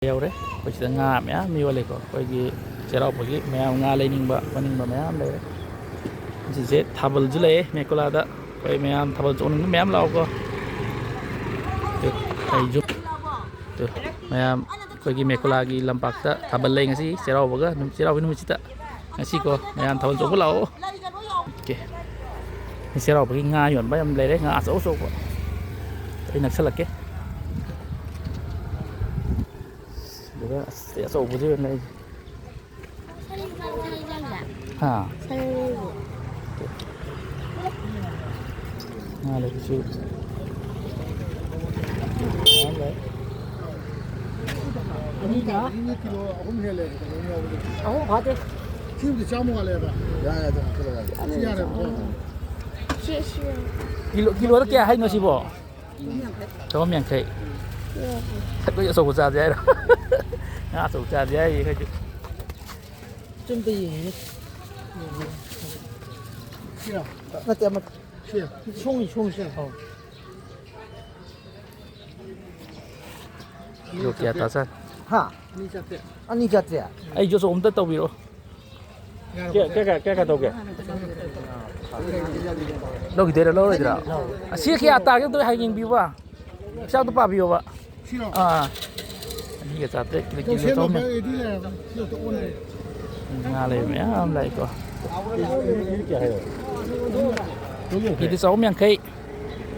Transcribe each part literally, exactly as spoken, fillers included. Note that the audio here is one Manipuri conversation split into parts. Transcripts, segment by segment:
ꯌꯧꯔꯦ꯫ ꯑꯩꯈꯣꯏ ꯁꯤꯗ ꯉꯥ ꯃꯌꯥꯝ ꯌꯣꯜꯂꯦꯀꯣ꯫ ꯑꯩꯈꯣꯏꯒꯤ ꯆꯩꯔꯥꯎꯕꯒꯤ ꯃꯌꯥꯝ ꯉꯥ ꯂꯩꯅꯤꯡꯕ ꯈꯣꯠꯅꯤꯡꯕ ꯃꯌꯥꯝ ꯂꯩꯔꯦ꯫ ꯁꯤꯁꯦ ꯊꯥꯕꯜꯁꯨ ꯂꯩꯌꯦ ꯃꯦꯀꯣꯂꯥꯗ꯫ ꯑꯩꯈꯣꯏ ꯃꯌꯥꯝ ꯊꯥꯕꯜ ꯆꯣꯡꯅꯤꯡꯕ ꯃꯌꯥꯝ ꯂꯥꯛꯑꯣꯀꯣ꯫ ꯇꯨ, ꯑꯩꯁꯨ, ꯇꯨ, ꯃꯌꯥꯝ ꯑꯩꯈꯣꯏꯒꯤ ꯃꯦꯀꯣꯂꯥꯒꯤ ꯂꯝꯄꯥꯛꯇ ꯊꯥꯕꯜ ꯂꯩ ꯉꯁꯤ ꯆꯩꯔꯥꯎꯕꯒ, ꯆꯩꯔꯥꯎꯕꯒꯤ ꯅꯨꯃꯤꯠꯁꯤꯗ꯫ ꯉꯁꯤꯀꯣ ꯃꯌꯥꯝ ꯊꯥꯕꯜ ꯆꯣꯡꯕ ꯂꯥꯛꯑꯣ꯫ ꯑꯣꯀꯦ꯫ ꯆꯩꯔꯥꯎꯕꯒꯤ ꯉꯥ ꯌꯣꯟꯕ ꯌꯥꯝ ꯂꯩꯔꯦ, ꯉꯥ ꯑꯆꯧ ꯑꯆꯧꯕ꯫ ꯑꯩ ꯅꯛꯁꯜꯂꯛꯀꯦ꯫ ꯑꯗꯨꯒ ꯑꯁ, ꯑꯆꯧꯕꯁꯦ ꯑꯣꯏꯅ ꯂꯩ꯫ ꯍꯥ? ꯉꯥ ꯂꯩꯕꯁꯨ ꯃꯌꯥꯝ ꯂꯩ꯫ ꯑꯅꯤꯅ? ꯑꯅꯤꯅ ꯀꯤꯂꯣ ꯑꯍꯨꯝ ꯍꯦꯜꯂꯦꯕ, ꯀꯩꯅꯣ ꯌꯥꯎꯕꯗꯣ꯫ ꯑꯍꯨꯝ ꯐꯥꯗꯦ꯫ ꯁꯤꯕꯨꯗꯤ ꯆꯥꯝꯃ ꯋꯥꯠꯂꯦꯕ꯫ ꯌꯥꯔꯦ, ꯑꯗꯨꯝ ꯍꯥꯞꯆꯤꯜꯂꯣ, ꯌꯥꯔꯦ꯫ ꯁꯤ ꯌꯥꯔꯦꯕꯀꯣ꯫ ꯁꯤ, ꯁꯤ꯫ ꯀꯤꯂꯣ, ꯀꯤꯂꯣꯗ ꯀꯌꯥ ꯍꯥꯏꯅꯣ ꯁꯤꯕꯣ? ꯆꯍꯨꯝ ꯌꯥꯡꯈꯩ꯫ ꯎꯝ꯫ ꯑꯩꯈꯣꯏ ꯑꯆꯧꯕ ꯆꯥꯁꯦ ꯍꯥꯏꯔꯣ? ꯉꯥ ꯑꯆꯧꯕ ꯆꯥꯁꯦ ꯍꯥꯏꯔꯤ ꯑꯩꯈꯣꯏꯗꯤ꯫ ꯆꯨꯝꯗ ꯌꯦꯡꯉꯤꯅꯦ꯫ ꯁꯤꯔꯣ? ꯅꯠꯇꯦ, ꯑꯃ꯫ ꯁꯤ? ꯁꯣꯡꯉꯤ, ꯁꯣꯡꯉꯤ, ꯁꯤ꯫ ꯑꯧ꯫ ꯀꯤꯂꯣ ꯀꯌꯥ ꯇꯥꯁꯥ? ꯍꯥ? ꯑꯅꯤ ꯆꯥꯇ꯭ꯔꯦꯠ꯫ ꯑꯅꯤ ꯆꯥꯇ꯭ꯔꯦꯠ? ꯑꯩꯁꯨ ꯑꯆꯧꯕ ꯑꯝꯇ ꯇꯧꯕꯤꯔꯛꯑꯣ꯫ ꯀꯌꯥ, ꯀꯌꯥ, ꯀꯌꯥ, ꯀꯌꯥ, ꯀꯌꯥ ꯇꯧꯒꯦ? ꯂꯧꯈꯤꯗꯣꯏꯔꯥ, ꯂꯧꯔꯣꯏꯗ꯭ꯔꯥ? ꯑꯁꯤ ꯀꯌꯥ ꯇꯥꯒꯦ ꯑꯝꯇ ꯍꯥꯏ ꯌꯦꯡꯕꯤꯌꯨꯕ꯫ ꯄꯩꯁꯥ ꯑꯝꯇ ꯄꯥꯕꯤꯌꯣꯕ꯫ ꯁꯤꯔꯣ? ꯑꯥ꯫ ꯑꯅꯤꯒ ꯆꯥꯇ꯭ꯔꯦꯠ, ꯀꯤꯂꯣ, ꯀꯤꯂꯣ ꯆꯍꯨꯝ꯫ ꯀꯦꯜꯁꯤꯌꯝ ꯑꯦꯗꯤ ꯂꯩꯔꯕꯅꯤ꯫ ꯁꯤ ꯑꯝꯇ ꯑꯣꯟꯗ꯭ꯔꯦ꯫ ꯎꯝ, ꯉꯥ ꯂꯩꯕ ꯃꯌꯥꯝ ꯂꯥꯛꯏꯀꯣ꯫ ꯀꯦꯖꯤ ꯆꯍꯨꯝ ꯌꯥꯡꯈꯩ꯫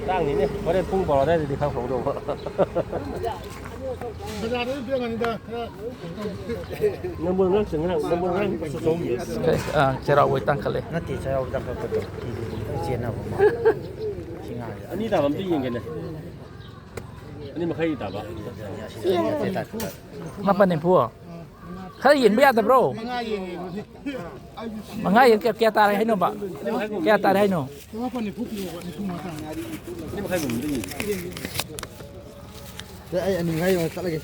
ꯇꯥꯡꯅꯤꯅꯦ꯫ ꯍꯣꯔꯦꯟ ꯄꯨꯡ ꯕꯥꯔꯣ ꯑꯗꯨꯋꯥꯏꯗꯗꯤ ꯈꯔ ꯍꯣꯡꯗꯧꯕ꯫ ꯕꯖꯥꯔꯗ ꯑꯗꯨꯝ ꯄꯤꯔꯝꯒꯅꯤꯗ, ꯈꯔ ꯀꯩꯅꯣ ꯇꯧꯕꯗꯤ꯫ ꯅꯝꯕꯣꯜ ꯉꯥ ꯆꯪꯉꯛ-, ꯅꯝꯕꯣꯜ ꯉꯥ ꯆꯪꯉꯛ-꯫ ꯑ, ꯆꯩꯔꯥꯎꯕꯩ ꯇꯥꯡꯈꯠꯂꯦ꯫ ꯅꯠꯇꯦ, ꯆꯩꯔꯥꯎꯕ ꯇꯥꯡꯈꯠꯄꯗꯣ꯫ ꯆꯦꯟꯅꯕ ꯑꯃ꯫ ꯁꯤ ꯉꯥꯁꯦ꯫ ꯑꯅꯤ ꯇꯥꯕ ꯑꯝꯇ ꯌꯦꯡꯒꯦꯅꯦ꯫ ꯑꯅꯤ ꯃꯈꯥꯏ ꯇꯥꯕ꯫ ꯃꯥꯄꯟ ꯅꯤꯐꯨ꯫ ꯈꯔ ꯌꯦꯡꯕ ꯌꯥꯗꯕ꯭ꯔꯣ? ꯃꯉꯥ ꯌꯦꯡꯉꯦ ꯑꯗꯨꯗꯤ꯫ ꯃꯉꯥ ꯌꯦꯡ-, ꯀꯌꯥ, ꯀꯌꯥ ꯇꯥꯔꯦ ꯍꯥꯏꯅꯣꯕ? ꯀꯌꯥ ꯇꯥꯔꯦ ꯍꯥꯏꯅꯣ? ꯃꯥꯄꯟ ꯅꯤꯐꯨ ꯄꯤꯌꯣꯕ, ꯅꯤꯐꯨ ꯃꯉꯥ ꯇꯥꯔꯦ꯫ ꯑꯅꯤ ꯃꯈꯥꯏ ꯃꯃꯟꯗ ꯌꯦꯡꯒꯦ꯫ ꯑꯦ, ꯑꯩ ꯑꯅꯤ ꯃꯈꯥꯏ ꯌꯧꯔ ꯆꯠꯂꯒꯦ꯫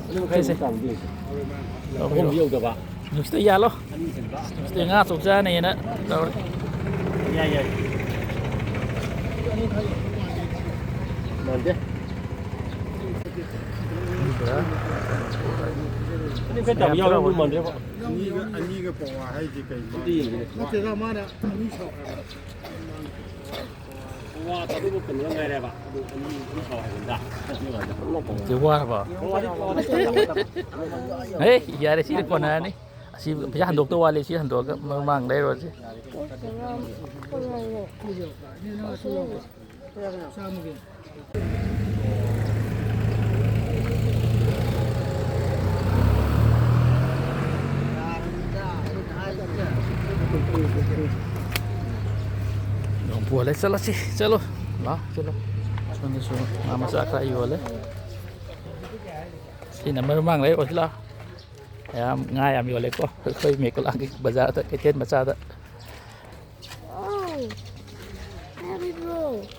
ꯑꯅꯤ ꯃꯈꯥꯏ ꯁꯦ, ꯁꯦ꯫ ꯃꯃꯟ ꯇꯥꯕꯗꯤ ꯂꯩꯇꯦ꯫ ꯇꯧꯕꯤꯔꯣ꯫ ꯑꯍꯨꯝꯗꯤ ꯌꯧꯗꯕ꯫ ꯅꯨꯡꯁꯤꯠꯇ ꯌꯥꯜꯂꯣ꯫ ꯑꯅꯤ ꯆꯟꯕ꯫ ꯅꯨꯡꯁꯤꯠꯇ ꯉꯥ ꯑꯆꯧꯕ ꯆꯥꯅꯦꯅ ꯇꯧꯔꯦ꯫ ꯌꯥꯏ, ꯌꯥꯏ꯫ ꯃꯥꯟꯗꯦ꯫ ꯑꯗꯨꯒ ꯑꯅꯤ ꯈꯔ ꯇꯥꯕ ꯌꯥꯎꯔꯝꯗꯧ ꯃꯥꯟꯗ꯭ꯔꯦꯕ꯫ ꯑꯅꯤꯒ, ꯑꯅꯤꯒ ꯄꯋꯥ ꯍꯥꯏꯁꯦ ꯀꯩꯅꯣ? ꯑꯗꯨ ꯌꯦꯡꯒꯦꯅꯦ꯫ ꯅꯠꯇꯦꯗ, ꯃꯥꯅ ꯑꯅꯤ ꯁꯥꯎ ꯍꯥꯏꯕ꯫ ꯄꯋꯥ ꯇꯥꯕꯕꯨ ꯀꯩꯅꯣ ꯉꯥꯏꯔꯦꯕ꯫ ꯑꯗꯨ ꯑꯅꯤ, ꯑꯅꯤ ꯁꯥꯎ ꯍꯥꯏꯕꯅꯤꯗ꯫ ꯁꯤ ꯋꯥꯔꯕ? ꯄꯋꯥꯗꯤ, ꯄꯋꯥꯗꯤ ꯍꯦ, ꯌꯥꯔꯦ, ꯁꯤꯗꯤ ꯀꯣꯟꯅꯔꯅꯤ꯫ ꯑꯁꯤ ꯄꯩꯁꯥ ꯍꯟꯗꯣꯛꯇꯧ ꯋꯥꯠꯂꯤ, ꯁꯤ ꯍꯟꯗꯣꯛꯑꯒ ꯃꯃꯥꯡ ꯂꯩꯔꯨꯔꯁꯤ꯫ ꯅꯣꯡ ꯄꯣꯜꯂꯦ, ꯆꯠꯂꯁꯤ, ꯆꯠꯂꯣ꯫ ꯂꯥꯛꯑꯣ, ꯆꯠꯂꯣ꯫ ꯁꯣꯝꯗꯁꯨ ꯉꯥ ꯃꯆꯥ ꯈꯔ ꯌꯣꯜꯂꯦ꯫ ꯁꯤꯅ ꯃꯔꯨ ꯃꯔꯥꯡ ꯂꯩꯔꯛꯑꯣꯁꯤ ꯂꯥꯛꯑꯣ꯫ ꯌꯥꯝ, ꯉꯥ ꯌꯥꯝ ꯌꯣꯜꯂꯦꯀꯣ ꯑꯩꯈꯣꯏ ꯃꯦꯀꯨꯂꯥꯡꯒꯤ ꯕꯖꯥꯔꯗ, ꯀꯩꯊꯦꯜ ꯃꯆꯥꯗ꯫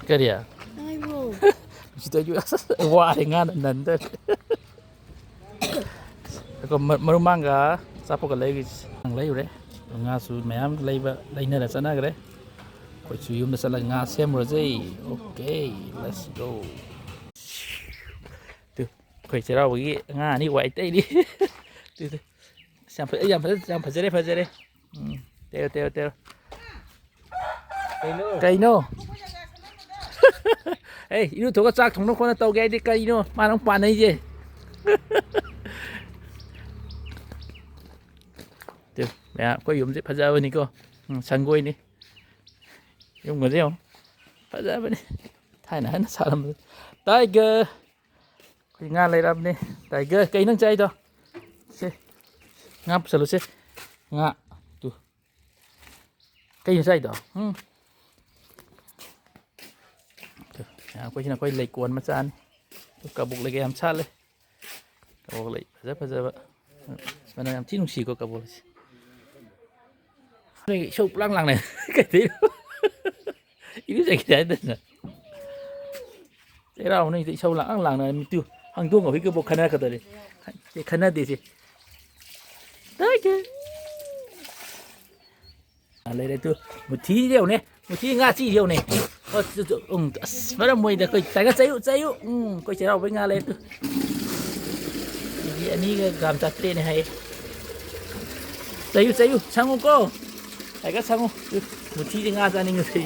ꯀꯔꯤ? ꯁꯤꯗ ꯑꯩꯁꯨ ꯑꯁ ꯋꯥꯔꯦ ꯉꯥꯅ ꯅꯟꯗꯔꯦ꯫ ꯑꯩꯈꯣꯏ ꯃ-, ꯃꯔꯨ ꯃꯔꯥꯡꯒ ꯑꯆꯥꯄꯣꯠꯀ ꯂꯩꯔꯨꯏꯁꯦ꯫ ꯂꯩꯔꯨꯔꯦ꯫ ꯉꯥꯁꯨ ꯃꯌꯥꯝ ꯂꯩꯕ, ꯂꯩꯅꯔ ꯆꯠꯅꯈ꯭ꯔꯦ꯫ ꯑꯩꯈꯣꯏꯁꯨ ꯌꯨꯝꯗ ꯆꯠꯂꯒ ꯉꯥ ꯁꯦꯝꯃꯨꯔꯁꯦ꯫ Okay, let's go꯫ ꯇꯨ, ꯑꯩꯈꯣꯏ ꯆꯩꯔꯥꯎꯕꯒꯤ ꯉꯥ ꯑꯅꯤ ꯋꯥꯏ ꯇꯩꯔꯤ꯫ Two, two. ꯑꯁ, ꯌꯥꯝ ꯐꯖ-, ꯌꯥꯝ ꯐꯖ-, ꯌꯥꯝ ꯐꯖꯔꯦ, ꯐꯖꯔꯦ꯫ ꯎꯝ, ꯇꯩꯔꯣ, ꯇꯩꯔꯣ, ꯇꯩꯔꯣ꯫ ꯀꯩꯅꯣ? ꯀꯩꯅꯣ? ꯑꯦ, ꯏꯔꯨꯊꯣꯛꯑꯒ ꯆꯥꯛ ꯊꯣꯡꯅ ꯈꯣꯠꯅ ꯇꯧꯒꯦ ꯍꯥꯏꯗꯤ ꯀꯩꯅꯣ? ꯃꯥꯅ ꯑꯃꯨꯛ ꯄꯥꯅꯩꯁꯦ꯫ ꯇꯨ, ꯃꯌꯥꯝ, ꯑꯩꯈꯣꯏ ꯌꯨꯝꯁꯦ ꯐꯖꯕꯅꯤꯀꯣ꯫ ꯎꯝ, ꯁꯪꯒꯣꯏꯅꯤ꯫ ꯌꯨꯝꯒꯁꯦ ꯌꯦꯡꯉꯣ꯫ ꯐꯖꯕꯅꯤ꯫ ꯊꯥꯏꯅ ꯑꯍꯟꯅ ꯁꯥꯔꯝꯕꯗꯣ꯫ ꯇꯥꯏꯒ꯫ ꯑꯩꯈꯣꯏ ꯉꯥ ꯂꯩꯔꯛꯑꯕꯅꯤ꯫ ꯇꯥꯏꯒ, ꯀꯩ ꯅꯪ ꯆꯥꯏꯗꯣ? ꯁꯦ, ꯉꯥ ꯄꯨꯁꯜꯂꯨꯁꯦ꯫ ꯉꯥ, ꯇꯨ꯫ ꯀꯩꯅꯣ ꯆꯥꯏꯗꯣ? ꯎꯝ꯫ ꯇꯨ, ꯑꯩꯈꯣꯏꯁꯤꯅ ꯑꯩꯈꯣꯏ ꯂꯩꯀꯣꯟ ꯃꯆꯥꯅꯤ꯫ ꯇꯨ, ꯀꯕꯣꯛ ꯂꯩꯒ ꯌꯥꯝ ꯁꯥꯠꯂꯦ꯫ ꯀꯕꯣꯛ ꯂꯩ ꯐꯖ ꯐꯖꯕ꯫ ꯃꯅꯝ ꯌꯥꯝ ꯊꯤ ꯅꯨꯡꯁꯤꯀꯣ ꯀꯕꯣꯛ ꯂꯩꯁꯦ꯫ ꯅꯣꯏ ꯏꯁꯧ ꯄꯨꯂꯥꯡ ꯂꯥꯡꯅꯩ꯫ ꯀꯩꯗꯩꯅꯣ? ꯏꯔꯨꯖꯈꯤꯗꯦ ꯍꯥꯏꯗꯅ꯫ ꯆꯩꯔꯥꯎ ꯅꯣꯏꯗ ꯏꯁꯧ ꯂꯥꯡ ꯂꯥꯡꯅ ꯃꯤꯠꯇꯨ ꯍꯪꯗꯣꯡꯒ ꯍꯨꯏꯒꯕꯨ ꯈꯟꯅꯔꯛꯀꯗꯧꯔꯤ꯫ ꯁꯤ ꯈꯟꯅꯗꯦ ꯁꯤ꯫ ꯇꯥꯏꯒꯦ꯫ ꯂꯩꯔꯦ ꯇꯨ꯫ ꯃꯨꯊꯤꯁꯦ ꯌꯦꯡꯉꯨꯅꯦ꯫ ꯃꯨꯊꯤ ꯉꯥ ꯆꯤꯁꯦ ꯌꯦꯡꯉꯨꯅꯦ꯫ ꯑꯁ, ꯎꯝ, ꯑꯁ, ꯃꯔꯝ ꯃꯣꯏꯗ ꯑꯩꯈꯣꯏ ꯇꯥꯏꯒꯔ ꯆꯩꯌꯨ, ꯆꯩꯌꯨ꯫ ꯎꯝ, ꯑꯩꯈꯣꯏ ꯆꯩꯔꯥꯎꯕꯩ ꯉꯥ ꯂꯩꯔꯦ ꯇꯨ꯫ ꯀꯦ ꯖꯤ ꯑꯅꯤꯒ ꯒ꯭ꯔꯥꯝ ꯆꯥꯇ꯭ꯔꯦꯠꯅꯦ ꯍꯥꯏꯌꯦ꯫ ꯆꯩꯌꯨ, ꯆꯩꯌꯨ, ꯁꯪꯉꯨꯀꯣ꯫ ꯇꯥꯏꯒꯔ ꯁꯪꯉꯨ꯫ ꯇꯨ, ꯃꯨꯊꯤꯗꯤ ꯉꯥ ꯆꯥꯅꯤꯡꯉꯁꯤ꯫